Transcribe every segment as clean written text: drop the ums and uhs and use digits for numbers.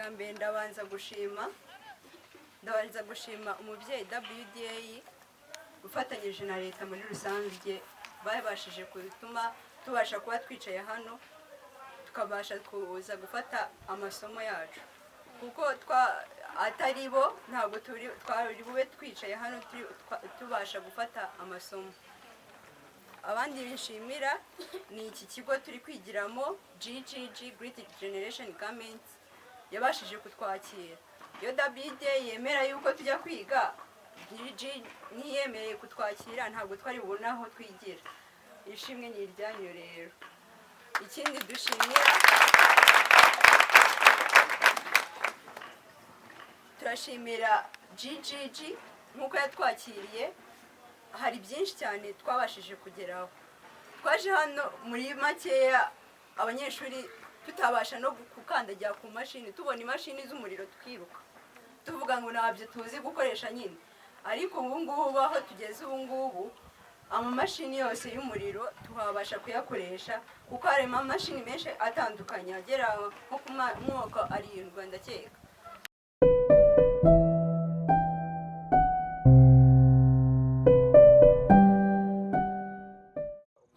Bwa mbere ndabanza gushima umubyeyi WDA ufatanyije na leta muri rusange, babashije gutuma tubasha kuba twicaye hano, tukabasha kuza gufata amasomo yacu, kuko atari bo ntabwo twari bube twicaye hano tubasha gufata amasomo. Abandi bishimira ni iki kigo turi kwigiramo, GGG, Great Generation Garments, yabashije kutwakira. Iyo WDA yemera yuko tujya kwiga, GG ntiyemereye kutwakira, ntabwo twari bubone aho twigira. Ishimwe ni iryanyu. Rero ikindi dushimira, turashimira GGG nk'uko yatwakiriye. Hari byinshi cyane twabashije kugeraho. Twaje hano muri makeya abanyeshuri tutabasha no gukandagira ku mashini, tubona imashini z'umuriro tukiruka, tuvuga ngo ntabyo tuzi gukoresha nyine. Ariko ubu ngubu aho tugeze ubu ngubu, amamashini yose y'umuriro tuhabasha kuyakoresha, kuko harimo amamashini menshi atandukanye agera nko ku moko 7, ndakeka.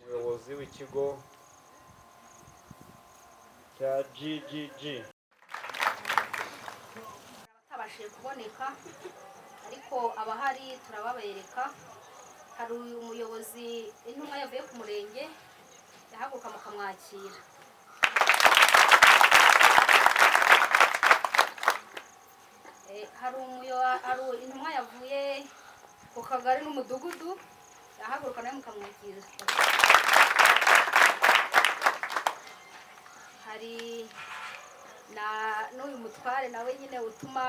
Umuyobozi w'ikigo cya GGG. Abatabashije kuboneka, ariko abahari turababereka. Hari umuyobozi, intumwa yavuye ku murenge, yahaguruka mukamwakira. Hari intumwa yavuye ku kagari n'umudugudu, yahaguruka nawe mukamwakira. Hari na n'uyu mutware nawe nyine utuma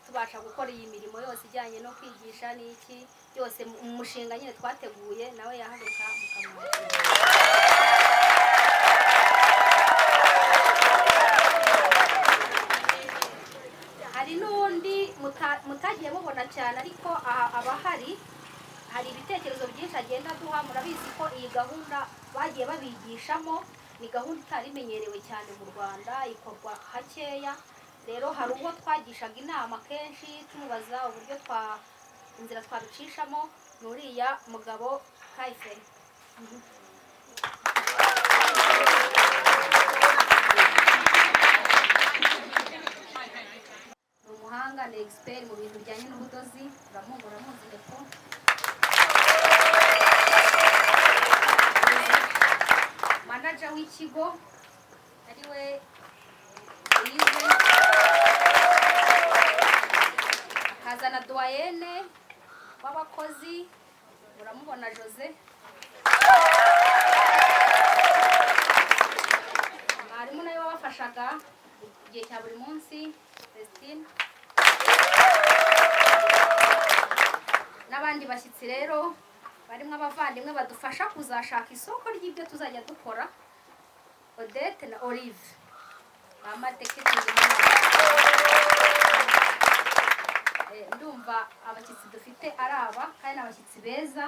tubasha gukora iyi mirimo yose ijyanye no kwigisha n'iki byose mu mushinga nyine twateguye, nawe yahaguruka mukamwakira. Hari n'undi mutagiye mubona cyane, ariko aha aba ahari, hari ibitekerezo byinshi agenda aduha. Murabizi ko iyi gahunda bagiye babigishamo ni gahunda itari imenyerewe cyane mu Rwanda, ikorwa hakeya. Rero hari ubwo twagishaga inama kenshi, tumubaza uburyo twa inzira twabicishamo. Ni uriya mugabo Kayiferi. Ni umuhanga, ni expert mu bintu bijyanye n'ubudozi. Uramuzi Nepo, manager w'ikigo ariwe Louise, akazana doyenne w'abakozi, uramubona Jose, mwarimu nawe wabafashaga igihe cya buri munsi, Christine, n'abandi bashyitsi rero barimo abavandimwe badufasha kuzashaka isoko ry'ibyo tuzajya dukora, Odette na Olive ba marketing. Ndumva abashyitsi dufite ari aba, kandi ni abashyitsi beza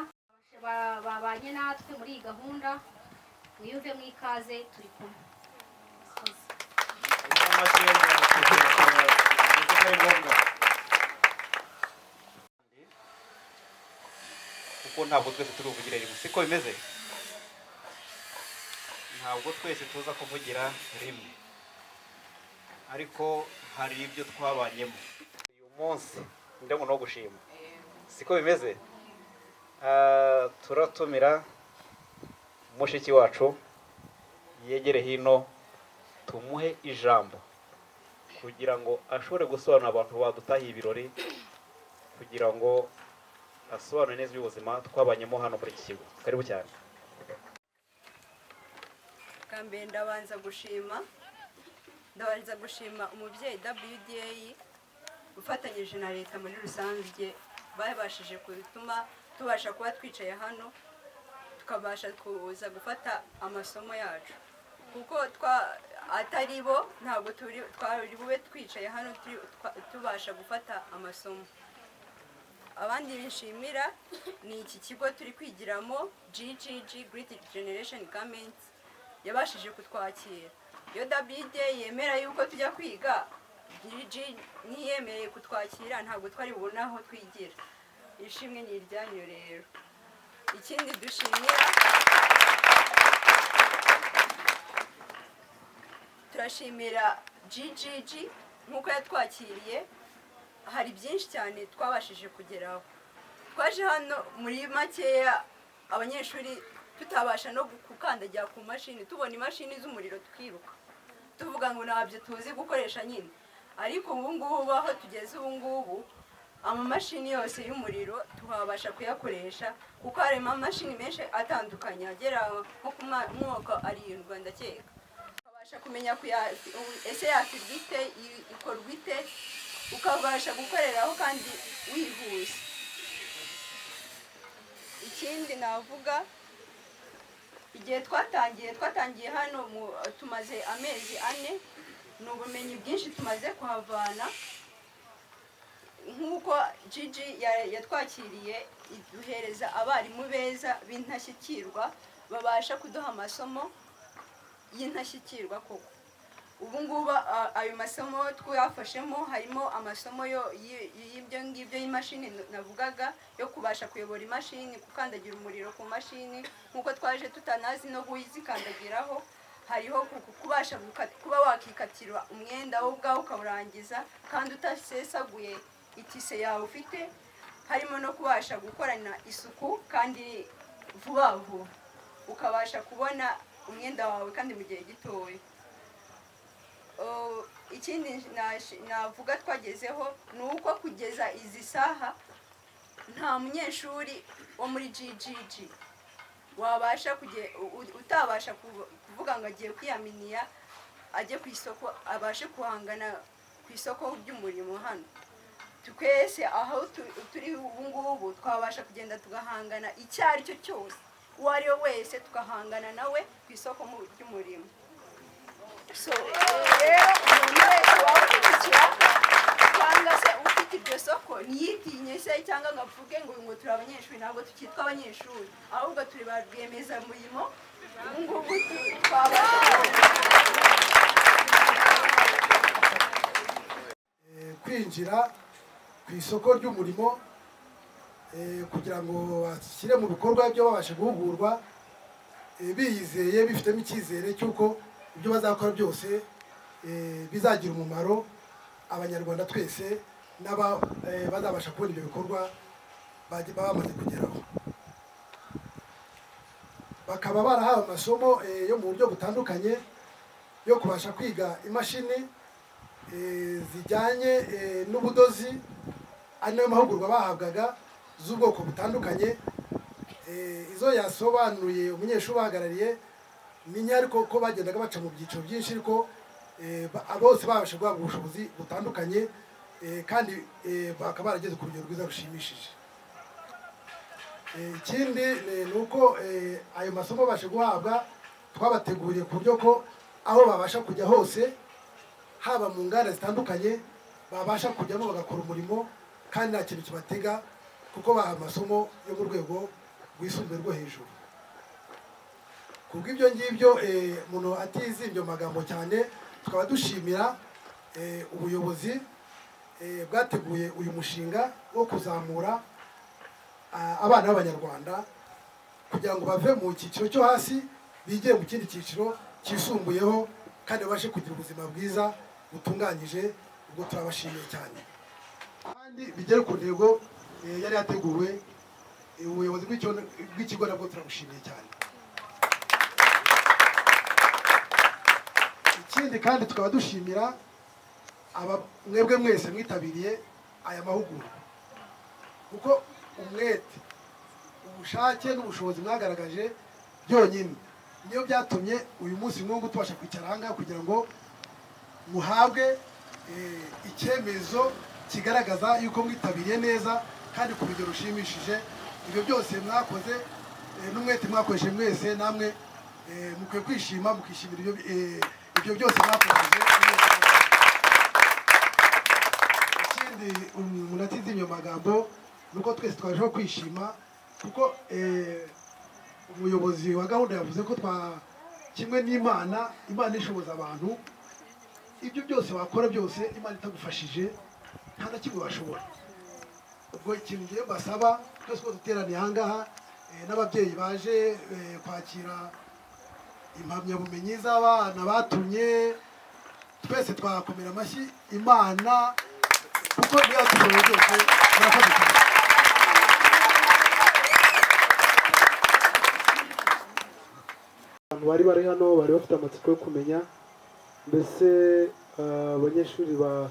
babanye natwe muri iyi gahunda. Mwiyumve mu ikaze, turi kumwe. Murakoze. Amashyi ari ngombwa, kuko ntabwo twese turi buvugire rimwe, siko bimeze? Ntabwo twese tuza kuvugira rimwe, ariko hari ibyo twabanyemo. Uyu munsi ndabona no gushima, siko bimeze? Turatumira mushiki wacu yegere hino, tumuhe ijambo kugira ngo ashobore gusobanurira abantu badutahiye ibirori, kugira ngo asobanure neza iby'ubuzima twabanyemo hano muri iki kigo. Karibu cyane. Bwa mbere ndabanza gushima umubyeyi WDA ufatanyije na leta muri rusange, babashije gutuma tubasha kuba twicaye hano, tukabasha kuza gufata amasomo yacu, kuko atari bo ntabwo twari bube twicaye hano tubasha gufata amasomo. Abandi bishimira ni iki kigo turi kwigiramo, GGG, Great Generation Garments, yabashije kutwakira. Iyo WDA yemera yuko tujya kwiga, GG ntiyemeye kutwakira, ntabwo twari bubone aho twigira. Ishimwe ni iryanyu rero. Ikindi dushimira, turashimira GGG nk'uko yatwakiriye. Hari byinshi cyane twabashije kugeraho. Twaje hano muri makeya abanyeshuri tutabasha no gukandagira ku mashini, tubona imashini z'umuriro tukiruka, tuvuga ngo ntabyo tuzi gukoresha nyine. Ariko ubu ngubu aho tugeze ubu ngubu, amamashini yose y'umuriro tuhabasha kuyakoresha, kuko harimo amamashini menshi atandukanye agera nko ku moko 7 ndakeka. Ukabasha kumenya ese yakirwa ite, ikorwa ite, ukabasha gukoreraho kandi wihuse. Ikindi navuga, igihe twatangiye hano tumaze amezi 4, ni ubumenyi bwinshi tumaze kuhavana. Nk'uko GG yatwakiriye, iduhereza abarimu beza b'intashyikirwa babasha kuduha amasomo y'intashyikirwa koko. Ubu ngubu ayo masomo twafashemo harimo amasomo y'ibyo ngibyo y'imashini navugaga, yo kubasha kuyobora imashini, gukandagira umuriro ku mashini nk'uko twaje tutanazi no kuzikandagiraho. Hariho kubasha kuba wakikatira umwenda wowe ubwawe ukawurangiza kandi utasesaguye itise yawe ufite. Harimo no kubasha gukorana isuku kandi vuba vuba, ukabasha kubona umwenda wawe kandi mu gihe gitoya. Ikindi navuga twagezeho ni uko kugeza izi saha nta munyeshuri wo muri GGG wabasha utabasha kuvuga ngo agiye kwiyaminiya ajye ku isoko, abashe guhangana ku isoko ry'umurimo hano. Twese aho turi ubu ngubu twabasha kugenda tugahangana icyo ari cyo cyose, uwo ari we wese tugahangana nawe ku isoko ry'umurimo. So rero umuntu wese waba ukurikira cyangwa se ufite iryo soko ntiyitinye se cyangwa ngo avuge ngo turi abanyeshuri. Ntabwo tukitwa abanyeshuri, ahubwo turi ba rwiyemezamirimo. Ubu ngubu twabasha Kwinjira ku isoko ry'umurimo kugira ngo bashyire mu bikorwa ibyo babasha guhugurwa, biyizeye, bifitemo icyizere cy'uko ibyo bazakora byose bizagira umumaro Abanyarwanda twese n'aba bazabasha kubona ibyo bikorwa baba bamaze kugeraho. Bakaba barahawe amasomo yo mu buryo butandukanye yo kubasha kwiga imashini zijyanye n'ubudozi, ari nayo mahugurwa bahabwaga z'ubwoko butandukanye. Izo yasobanuye umunyeshuri ubahagarariye ni nke, ariko ko bagendaga baca mu byiciro byinshi, ariko bose babasha guhabwa ubushobozi butandukanye, kandi bakaba barageze ku rugero rwiza rushimishije. Ikindi ni uko ayo masomo babasha guhabwa twabateguriye ku buryo ko aho babasha kujya hose, haba mu nganda zitandukanye, babasha kujyamo bagakora umurimo kandi nta kintu kibatega, kuko baha amasomo yo mu rwego rwisumbuye rwo hejuru. Ku bw'ibyo ngibyo, umuntu atizimbye mu magambo cyane, tukaba dushimira ubuyobozi bwateguye uyu mushinga wo kuzamura abana b'Abanyarwanda kugira ngo bave mu cyiciro cyo hasi bigire mu kindi cyiciro cyisumbuyeho kandi babashe kugira ubuzima bwiza butunganyije. Ubwo turabashimiye cyane kandi bigere ku ntego yari yateguwe. Ubuyobozi bw'ikigo nabwo turabushimiye cyane. Ikindi kandi tukaba dushimira mwebwe mwese mwitabiriye aya mahugurwa, kuko umwete, ubushake n'ubushobozi mwagaragaje byonyine niyo byatumye uyu munsi nk'ubu tubasha kwicara aha ngaha kugira ngo muhabwe icyemezo kigaragaza yuko mwitabiriye neza kandi ku rugero rushimishije. Ibyo byose mwakoze n'umwete mwakoresheje mwese, namwe mukwiye kwishima, mukishimira ibyo byose mwakoresheje. Ikindi umuntu atizimye amagambo ni uko twese twarushaho kwishima, kuko umuyobozi wa gahunda yavuze ko kimwe n'Imana, Imana ishoboza abantu. Ibyo byose wakora byose, Imana itagufashije nta na kimwe washobora. Ubwo ikintu ngiye mbasaba twese ko duteraniye aha ngaha, n'ababyeyi baje kwakira impamyabumenyi z'abana batumye, twese twakomera amashyi Imana kuko niyo yadushoboye byose. Murakoze cyane. Abantu bari bari hano bari bafite amatsiko yo kumenya mbese abanyeshuri ba,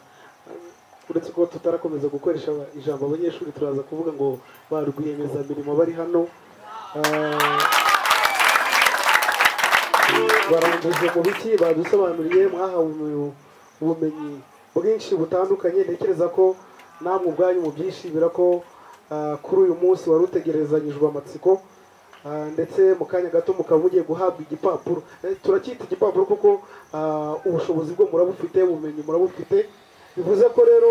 uretse ko tutarakomeza gukoresha ijambo abanyeshuri, turaza kuvuga ngo ba rwiyemezamirimo bari hano barangije mu biki, badusobanuriye, mwahawe ubumenyi bwinshi butandukanye. Ntekereza ko namwe ubwanyu mubyishimira ko kuri uyu munsi wari utegerezanyijwe amatsiko, ndetse mu kanya gato mukaba mugiye guhabwa igipapuro. Turacyita igipapuro kuko ubushobozi bwo murabufite, ubumenyi murabufite. Bivuze ko rero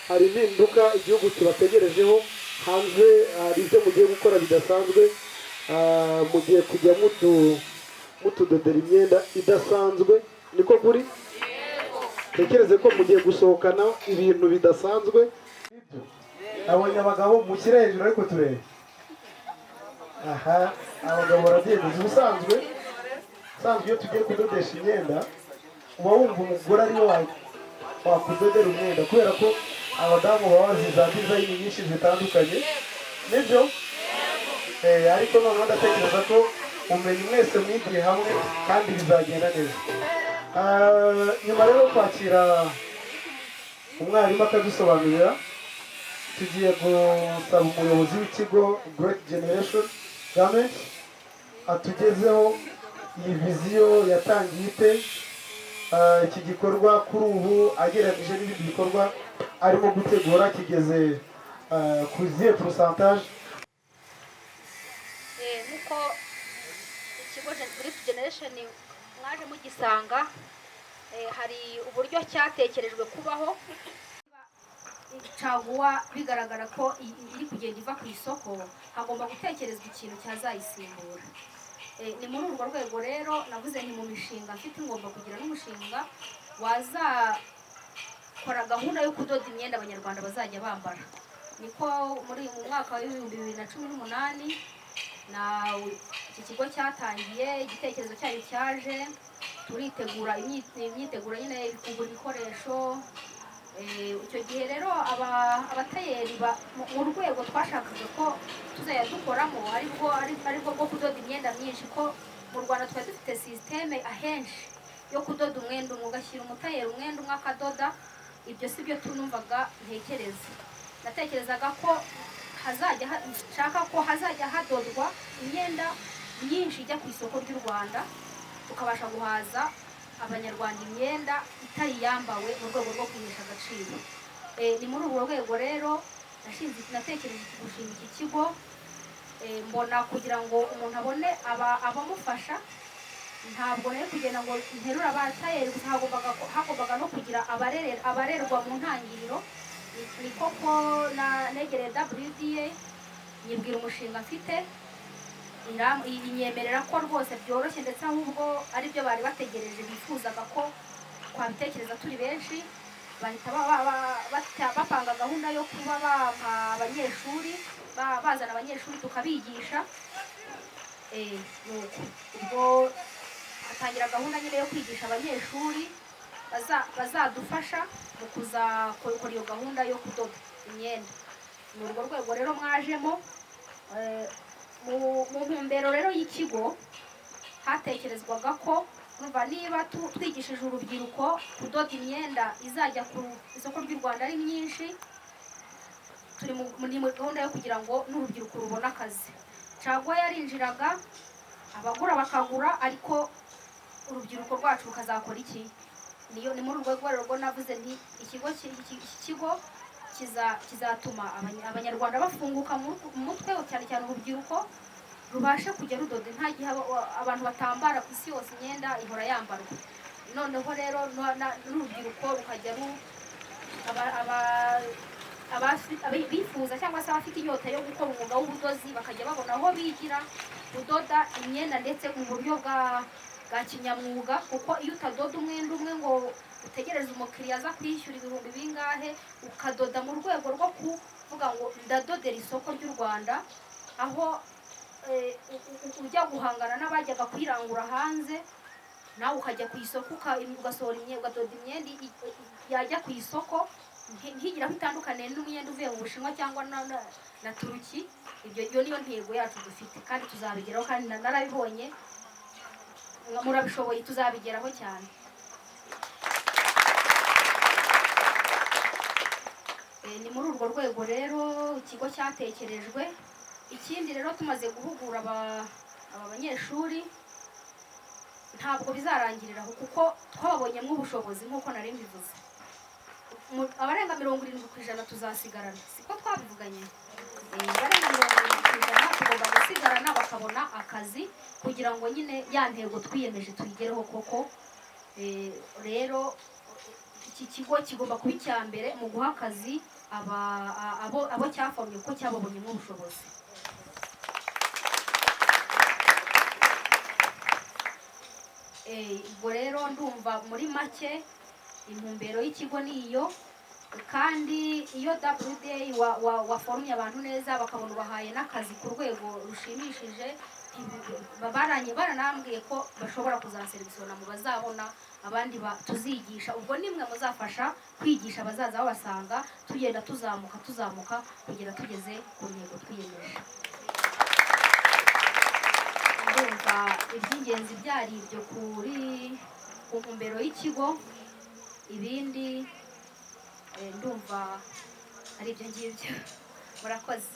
hari impinduka igihugu kibategerejeho hanze, hari ibyo mugiye gukora bidasanzwe. Mugiye kujya mutudodera imyenda idasanzwe, niko kuri? Tekereze ko mugiye gusohokana ibintu bidasanzwe. Abonye abagabo, mushyire hejuru ariko turebe. Aha abagabo barabyemeza. Ubusanzwe usanzwe iyo tugiye kudodesha imyenda, uba wumva umugore ariwe wakudodera umwenda, kubera ko abadamu baba bazi za design nyinshi zitandukanye, nibyo? Ariko noneho ndatekereza ko ubumenyi mwese mwigiye hamwe kandi bizagenda neza. Nyuma rero yo kwakira umwarimu akadusobanurira, tugiye gusaba umuyobozi w'ikigo Great Generation Garment atugezeho iyi vision yatangiye ite, iki gikorwa kuri ubu agereranyije n'ibindi bikorwa arimo gutegura kigeze ku zihe pourcentage. Nk'uko ikigo Great Generation mwaje mugisanga, hari uburyo cyatekerejwe kubaho. Caguwa bigaragara ko iri kugenda iva ku isoko, hagomba gutekerezwa ikintu cyazayisimbura. Ni muri urwo rwego rero navuze nti mu mishinga mfite ngomba kugira n'umushinga wazakora gahunda yo kudoda imyenda Abanyarwanda bazajya bambara. Niko muri mu mwaka wa 2018 na iki kigo cyatangiye, igitekerezo cyayo cyaje, turitegura, imyiteguro nyine, kugura ibikoresho. Icyo gihe rero abatayeri mu rwego twashakaga ko tuzajya dukoramo aribwo bwo kudoda imyenda myinshi, ko mu Rwanda twari dufite système ahenshi yo kudoda umwenda umwe, ugashyira umutayeri umwenda umwe akadoda. Ibyo si byo tunumvaga ntekereza. Natekerezaga ko hazajya nshaka ko hazajya hadodwa imyenda myinshi ijya ku isoko ry'u Rwanda, tukabasha guhaza Abanyarwanda imyenda itari yambawe mu rwego rwo kwihesha agaciro. Ni muri urwo rwego rero natekereje gushinga iki kigo. Mbona kugira ngo umuntu abone abamufasha, ntabwo nari kugenda ngo nterure abatayeri gusa, hagombaga no kugira abarerwa mu ntangiriro. Ni koko negereye WDA, nyibwira umushinga mfite, inyemerera ko rwose byoroshye, ndetse ahubwo aribyo bari bategereje, bifuzaga ko twabitekereza turi benshi. Bahita bapanga gahunda yo kuba bampa abanyeshuri, bazana abanyeshuri tukabigisha. Nuko ubwo hatangira gahunda nyine yo kwigisha abanyeshuri bazadufasha mu kuzakora iyo gahunda yo kudoda imyenda. Ni urwo rwego rero mwajemo. Mu ntumbero rero y'ikigo hatekerezwaga ko urumva niba twigishije urubyiruko kudoda imyenda izajya ku isoko ry'u Rwanda ari myinshi, turi muri gahunda yo kugira ngo n'urubyiruko rubone akazi. Caguwa yarinjiraga, abagura bakagura, ariko urubyiruko rwacu rukazakora iki? Niyo ni muri urwo rwego rwo navuze nti iki kigo kizatuma Abanyarwanda bafunguka mu mutwe, cyane cyane urubyiruko rubashe kujya rudoda. Nta gihe abantu batambara ku isi yose, imyenda ihora yambarwa. Noneho rero n'urubyiruko rukajya bifuza cyangwa se abafite inyota yo gukora umwuga w'ubudozi bakajya babona aho bigira kudoda imyenda, ndetse mu buryo bwa kinyamwuga, kuko iyo utadoda umwenda umwe ngo Utegereze umukiriya aza kwishyura ibihumbi bingahe, ukadoda mu rwego rwo kuvuga ngo ndadodera isoko ry'u Rwanda, aho ujya guhangana n'abajyaga kwirangura hanze, nawe ukajya ku isoko ugasohora imyenda, ugadoda imyenda yajya ku isoko ntigire aho itandukaniye n'umwenda uvuye mu Bushinwa cyangwa na Turuki. Ibyo iyo niyo ntego yacu dufite kandi tuzabigeraho, kandi narabibonye murabishoboye, tuzabigeraho cyane. Ni muri urwo rwego rero ikigo cyatekerejwe. Ikindi rero, tumaze guhugura aba banyeshuri, ntabwo bizarangirira aho, kuko twababonyemo ubushobozi nk'uko nari mbivuze. Abarenga 70% tuzasigarana, siko twabivuganye? Abarenga 70% tugomba gusigarana bakabona akazi, kugira ngo nyine ya ntego twiyemeje tuyigereho koko. Rero iki kigo kigomba kuba icya mbere mu guha akazi abo cyaforomye, kuko cyababonyemo ubushobozi. Ubwo rero ndumva muri make intumbero y'ikigo ni iyo. Kandi iyo WDA waforumye abantu neza, bakabona ubahaye n'akazi ku rwego rushimishije, baranambwiye ko bashobora kuzaselectiona mu bazabona abandi tuzigisha. Ubwo nimwe muzafasha kwigisha abazaza babasanga, tugenda tuzamuka tuzamuka kugera tugeze ku ntego twiyemeje. Ndumva iby'ingenzi byari ibyo kuri ku ntumbero y'ikigo, ibindi ndumva ari ibyo ngibyo. Murakoze.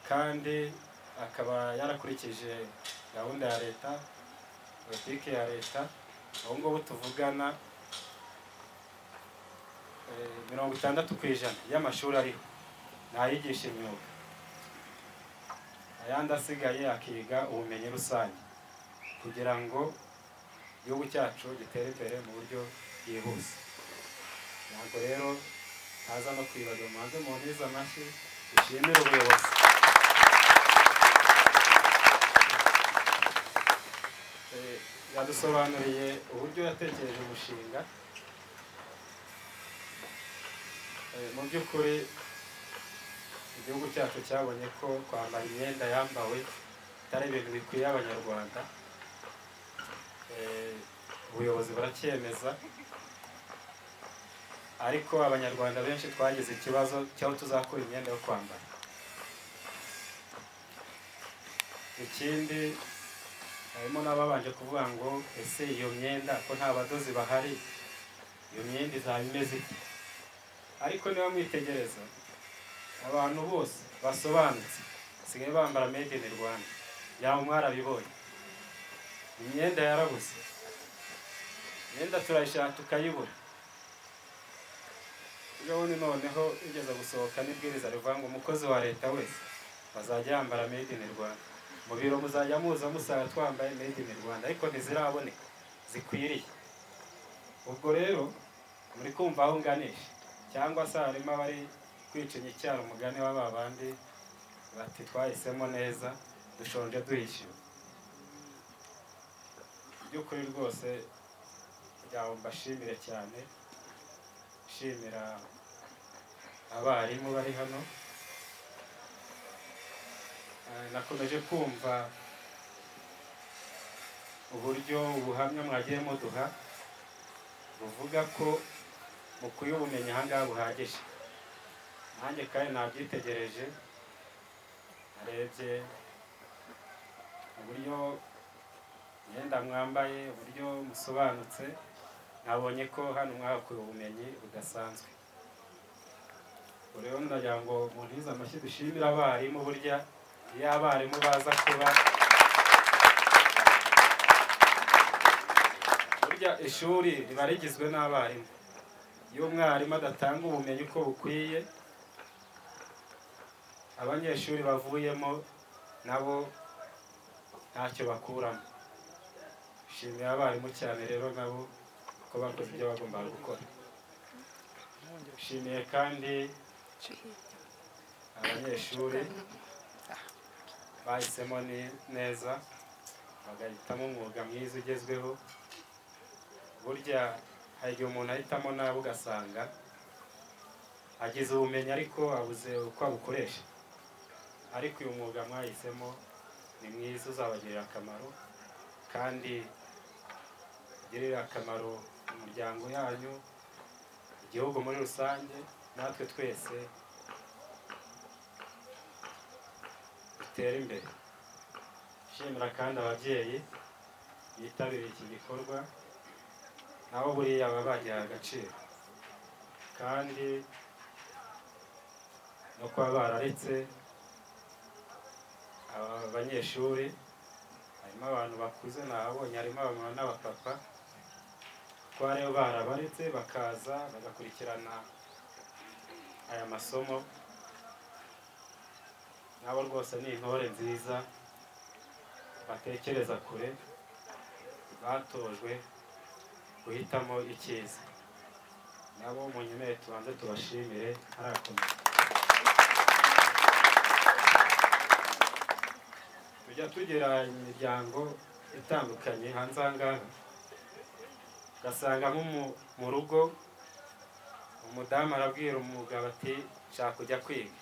Kandi akaba yarakurikije gahunda ya leta, politiki ya leta. Ubu ngubu tuvugana, 60% y'amashuri ariho ntayigisha imyuga, ayandi asigaye akiga ubumenyi rusange, kugira ngo igihugu cyacu gitere imbere mu buryo bwihuse. Ntabwo rero ntaza no kwibagirwa, mubanze muntize amashyi dushimire ubuyobozi. Badusobanuriye uburyo yatekereje umushinga. Mu by'ukuri igihugu cyacu cyabonye ko kwambara imyenda yambawe atari ibintu bikwiye Abanyarwanda. Ubuyobozi buracyemeza, ariko Abanyarwanda benshi twagize ikibazo cy'aho tuzakura imyenda yo kwambara. Ikindi, harimo n'ababanje kuvuga ngo: "Ese iyo myenda ko nta badozi bahari, iyo myenda izaba imeze ite?" Ariko niba mwitegereza, abantu bose basobanutse basigaye bambara made in Rwanda. Yaba mwarabibonye, imyenda yarabuze, imyenda turayishaka tukayibura. Ejo bundi noneho igeze gusohoka n'ibwiriza rivuga ngo umukozi wa leta wese bazajya yambara made in Rwanda. Mu biro muzajya muza musanga twambaye made in Rwanda, ariko ntiziraboneka zikwiriye. Ubwo rero muri kumva aho nganisha, cyangwa se harimo abari kwicinya icyara umugani wa ba bandi bati: "Twahisemo neza, dushonje duhishiwe." By'ukuri rwose kugira ngo mbashimire cyane, nshimira abarimu bari hano. Nakomeje kumva uburyo ubuhamya mwagiye muduha buvuga ko mukuye ubumenyi aha ngaha buhagije. Nanjye kandi nabyitegereje, narebye uburyo imyenda mwambaye, uburyo musobanutse, nabonye ko hano mwahakuye ubumenyi budasanzwe. Ubwo rero ndagira ngo muntize amashyi, dushimire abarimu. Burya iyo abarimu baza kuba, burya ishuri riba rigizwe n'abarimu. Iyo umwarimu adatanga ubumenyi uko bukwiye, abanyeshuri bavuyemo nabo ntacyo bakuramo. Shimira abarimu cyane rero nabo ko bakoze ibyo bagombaga gukora. Nshimiye kandi abanyeshuri bahisemo neza, bagahitamo umwuga mwiza ugezweho. Burya hari igihe umuntu ahitamo nabi, ugasanga agize ubumenyi ariko abuze uko abukoresha. Ariko uyu mwuga mwahisemo ni mwiza, uzabagirira akamaro kandi ugirire akamaro umuryango yanyu, igihugu muri rusange, natwe twese dutere imbere. Nshimira kandi ababyeyi bitabiriye iki gikorwa, nabo buriya baba bagihaye agaciro, kandi no kuba bararetse aba banyeshuri. Harimo abantu bakuze nabonye, harimo abamama n'abapapa, ko ariyo barabaretse bakaza bagakurikirana aya masomo. Nabo rwose ni intore nziza, batekereza kure, batojwe guhitamo icyiza. Nabo munyemere tubanze tubashimire harakomeza. Tujya tugira imiryango itandukanye hanze aha ngaha, ugasanga nko mu rugo umudamu arabwira umugabo ati: "Nshaka kujya kwiga."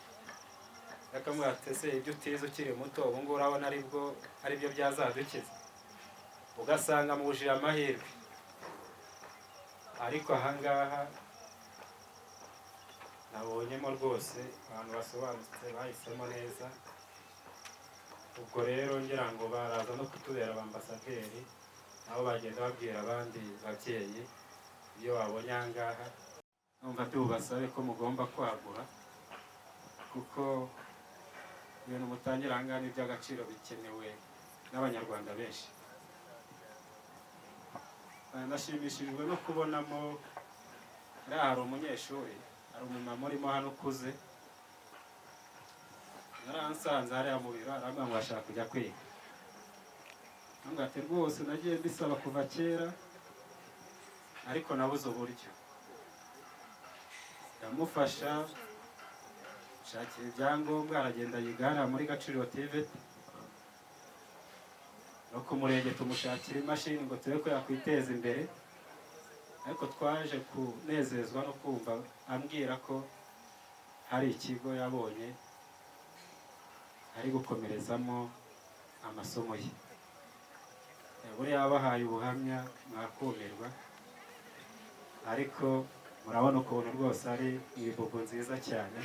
Akamubwira ati: "Ese ibyo utize ukiri muto, ubu ngubu urabona aribwo aribyo byazadukiza?" Ugasanga mubujije amahirwe. Ariko aha ngaha nabonyemo rwose abantu basobanutse, bahisemo neza. Ubwo rero ngira ngo baraza no kutubera abambasaderi, nabo bagenda babwira abandi babyeyi ibyo babonye aha ngaha. Numva tubasabe ko mugomba kwagura, kuko ibintu mutangira aha ngaha ni iby'agaciro, bikenewe n'Abanyarwanda benshi. Nashimishijwe no kubonamo hariya hari umunyeshuri, hari umumama urimo hano ukuze, yaransanze hariya mu biro, arambwira ngo ashaka kujya kwiga. Arambwira ati: "Rwose nagiye mbisaba kuva kera, ariko nabuze uburyo." Ndamufasha, nshakira ibyangombwa, aragenda yiga hariya muri Gacuriro TVET. No ku murenge tumushakira imashini ngo turebe ko yakwiteza imbere, ariko twaje kunezezwa no kumva ambwira ko hari ikigo yabonye ari gukomerezamo amasomo ye. Buriya yabahaye ubuhamya mwakumirwa, ariko murabona ukuntu rwose ari ibibugu nziza cyane.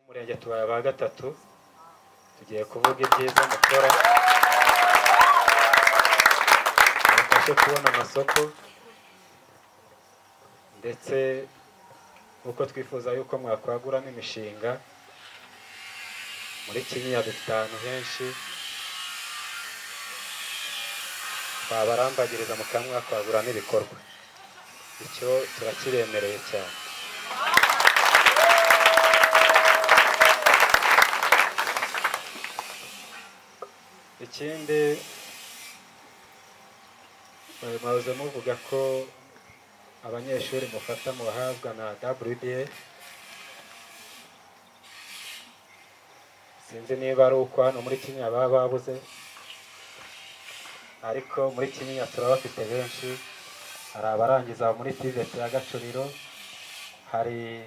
Umurenge tubaye aba gatatu, tugiye kuvuga ibyiza mukora mubafashe kubona amasoko, ndetse nk'uko twifuza yuko mwakwagura n'imishinga. Muri Kinyinya dufite ahantu henshi twabarambagiriza mukaba mwakwagura n'ibikorwa, icyo turakiremereye cyane. Ikindi mwahoze muvuga ko abanyeshuri mufata mubahabwa na WDA, sinzi niba ari uko hano muri Kinyinya baba babuze, ariko muri Kinyinya turabafite benshi. Hari abarangiza muri TVET ya Gacuriro, hari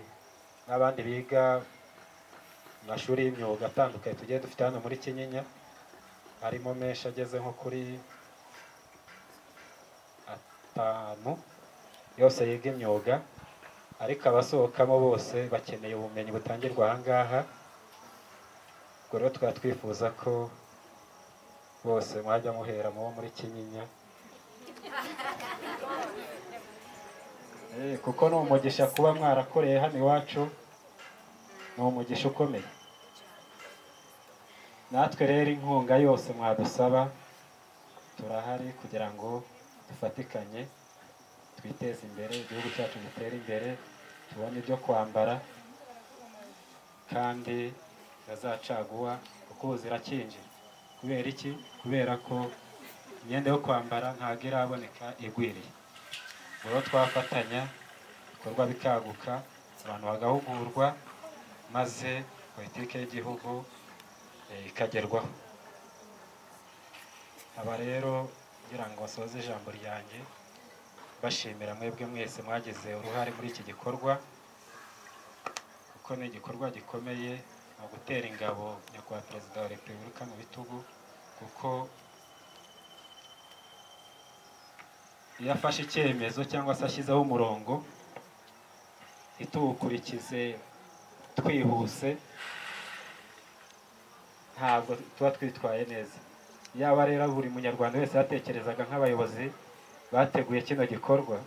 n'abandi biga mu mashuri y'imyuga atandukanye tugiye dufite hano muri Kinyinya, harimo menshi ageze nko kuri 5 yose yiga imyuga, ariko abasohokamo bose bakeneye ubumenyi butangirwa aha ngaha. Ubwo rero tukaba twifuza ko bose mwajya muhera mubo muri Kinyinya, kuko ni umugisha kuba mwarakoreye hano iwacu, ni umugisha ukomeye. Natwe rero inkunga yose mwadusaba turahari kugira ngo dufatikanye twiteze imbere, igihugu cyacu gitere imbere, tubone ibyo kwambara kandi bazacaguwa kuko ubu zirakinjira. Kubera iki? Kubera ko imyenda yo kwambara ntabwo iraboneka igwiriye. Rero twafatanya ibikorwa bikaguka, abantu bagahugurwa, maze politiki y'igihugu ikagerwaho. Aba rero ngira ngo nsoze ijambo ryanjye bashimira mwebwe mwese mwagize uruhare muri iki gikorwa, kuko ni igikorwa gikomeye mu gutera ingabo nyakubahwa Perezida wa Repubulika mu bitugu, kuko iyo afashe icyemezo cyangwa se ashyizeho umurongo ntituwukurikize twihuse, ntabwo tuba twitwaye neza. Yaba rero buri munyarwanda wese yatekerezaga nk'abayobozi bateguye kino gikorwa,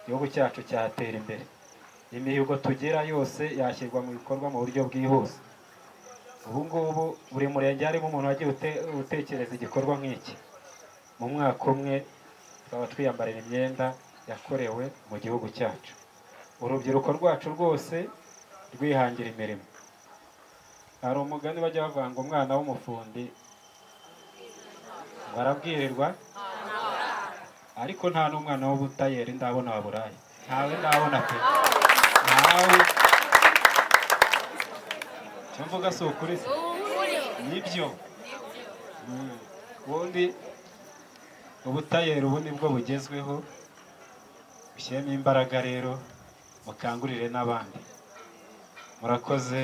igihugu cyacu cyatera imbere. Imihigo tugira yose yashyirwa mu bikorwa mu buryo bwihuse. Ubu ngubu buri murenge harimo umuntu wagiye utekereza igikorwa nk'iki, mu mwaka umwe twaba twiyambarira imyenda yakorewe mu gihugu cyacu. Urubyiruko rwacu rwose rwihangira imirimo. Hari umugani bajya bavuga ngo umwana w'umufundi ngo arabwirirwa, ariko nta n'umwana w'ubutayeri ndabona waburaye, ntawe ndabona pe, ntawe. Icyo mvuga si ukuri se? Nibyo. Ubundi ubutayeri ubu nibwo bugezweho, bushyiremo imbaraga rero mukangurire n'abandi. Murakoze,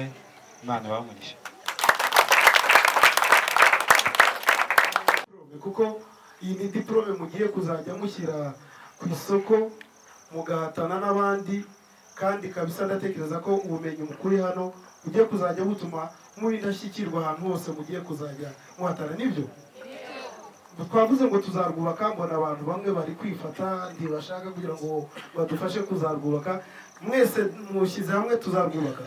Imana ibahe umugisha. Kuko iyi ni diplome mugiye kuzajya mushyira ku isoko mugahatana n'abandi, kandi kabisa ndatekereza ko ubumenyi mukuri hano bugiye kuzajya butuma muba indashyikirwa ahantu hose mugiye kuzajya muhatana. Nibyo twavuze ngo tuzarwubaka, mbona abantu bamwe bari kwifata ntibashaka kugira ngo badufashe kuzarwubaka. Mwese mushyize hamwe tuzarwubaka,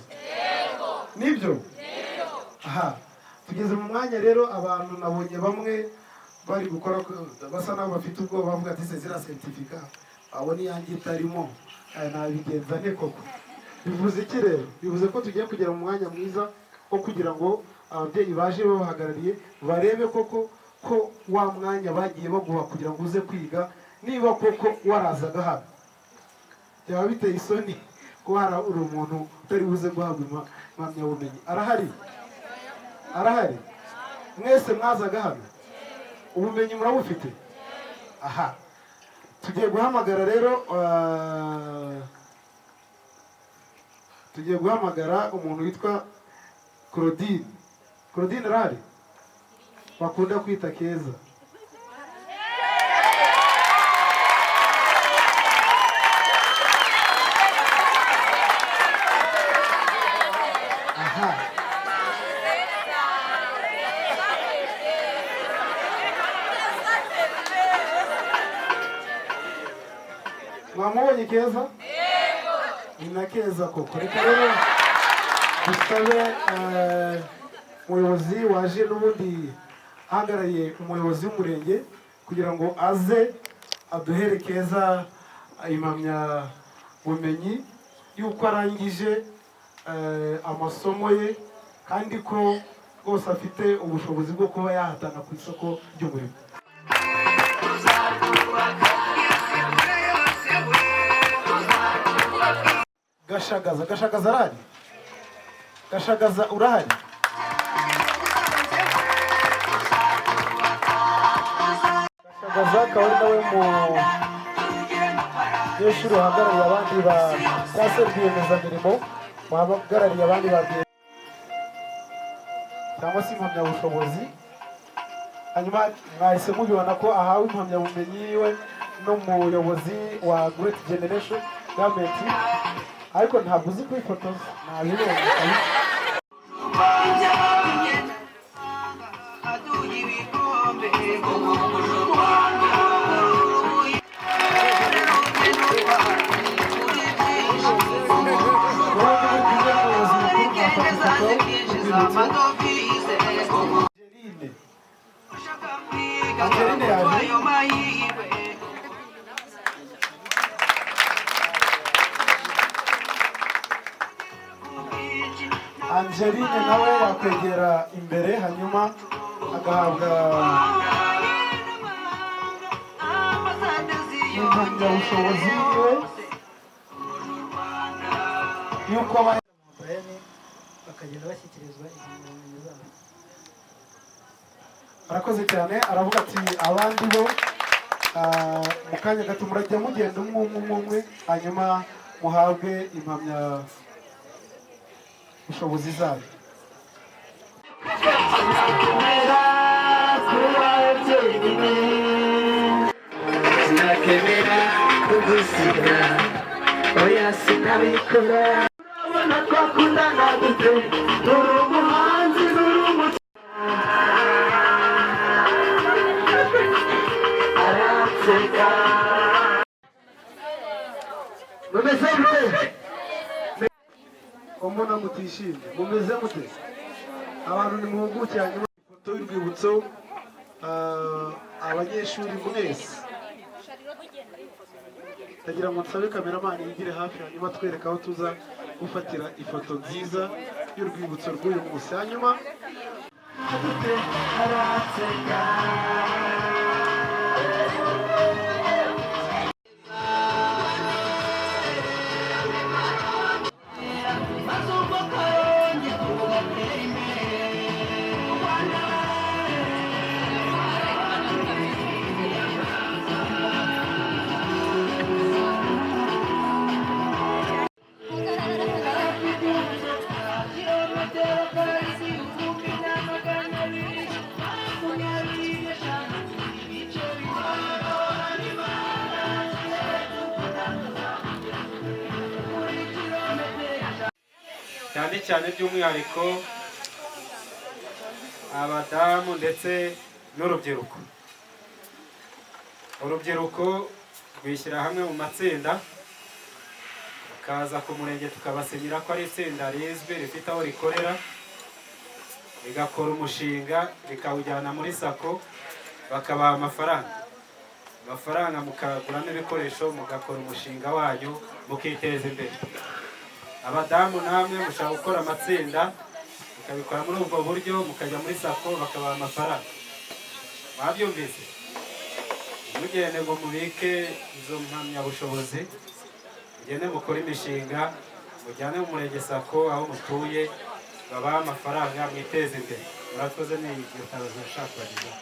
nibyo? Aha tugeze mu mwanya rero abantu nabonye bamwe bari gukora basa naho bafite ubwoba, bavuga ati se ziriya seritifika abona iyanjye itarimo nabigenza nte koko? Bivuze iki rero? Bivuze ko tugiye kugera mu mwanya mwiza wo kugira ngo ababyeyi baje babahagarariye barebe koko ko wa mwanya bagiye baguha kugira ngo uze kwiga niba koko warazaga hano. Byaba biteye isoni kuba hari umuntu utari buze guhabwa impamyabumenyi. Arahari? Arahari? Mwese mwazaga hano, ubumenyi murabufite. Aha tugiye guhamagara rero, tugiye guhamagara umuntu witwa Claudine. Claudine arahari? Bakunda kwita Keza. Aha, mwamubonye Keza? Ni na Keza koko. Reka rero dusabe umuyobozi waje n'ubundi ahagarariye umuyobozi w'umurenge kugira ngo aze aduhere Keza impamyabumenyi y'uko arangije amasomo ye, kandi ko rwose afite ubushobozi bwo kuba yahatana ku isoko ry'umurimo. Gashagaza, Gashagaza arahari? Gashagaza urahari? Gashagaza akaba ari nawe munyeshuri uhagarariye abandi ba cyangwa se rwiyemezamirimo wahagarariye abandi ba cyangwa se impamyabushobozi. Hanyuma mwahise mubibona ko ahawe impamyabumenyi yiwe n'umuyobozi wa Great Generation Government, ariko ntabwo uzi kwifotoza, ntabibonye. Ubundi muri kumwe n'umuyobozi mukuru mwafata ifoto y'urwibutso. Angeline, Angeline yaje. Angeline nawe yakwegera imbere hanyuma agahabwa impamyabushobozi yiwe y'uko aba bakagenda bashyikirizwa impamyabumenyi zabo. Arakoze cyane. Aravuga ati abandi bo mu kanya gato murajya mugenda umwe umwe umwe umwe, hanyuma muhabwe impamyabushobozi zanyu. Sinakemera kugusiga, oya sinabikora. Urabona twakundana dute? Nturi umuhanzi, nturi umuco. Aranseka. Mumeze mute? Mbona mutishimye, mumeze mute? Abantu nimuhuguke, hanyuma ifoto y'urwibutso. Abanyeshuri mwese, ndagira ngo nsabe kameramani yigire hafi, hanyuma twereke aho tuza gufatira ifoto nziza y'urwibutso rw'uyu munsi. Hanyuma dute? Aranseka. Cyane cyane by'umwihariko abadamu ndetse n'urubyiruko. Urubyiruko rwishyira hamwe mu matsinda, bakaza ku murenge tukabasinyira ko ari itsinda rizwi rifite aho rikorera, rigakora umushinga rikawujyana muri SACCO, bakabaha amafaranga. Amafaranga mukaguramo ibikoresho, mugakora umushinga wanyu, mukiteza imbere. Abadamu namwe mushobora gukora amatsinda, mukabikora muri ubwo buryo, mukajya muri SACCO bakabaha amafaranga. Mwabyumvise? Mugende ngo mubike izo mpamyabushobozi, mugende mukore imishinga, mujyane mu murenge SACCO aho mutuye. Babahe amafaranga mwiteze imbere. Murakoze, ni iryo tangazo nashaka kubagezaho.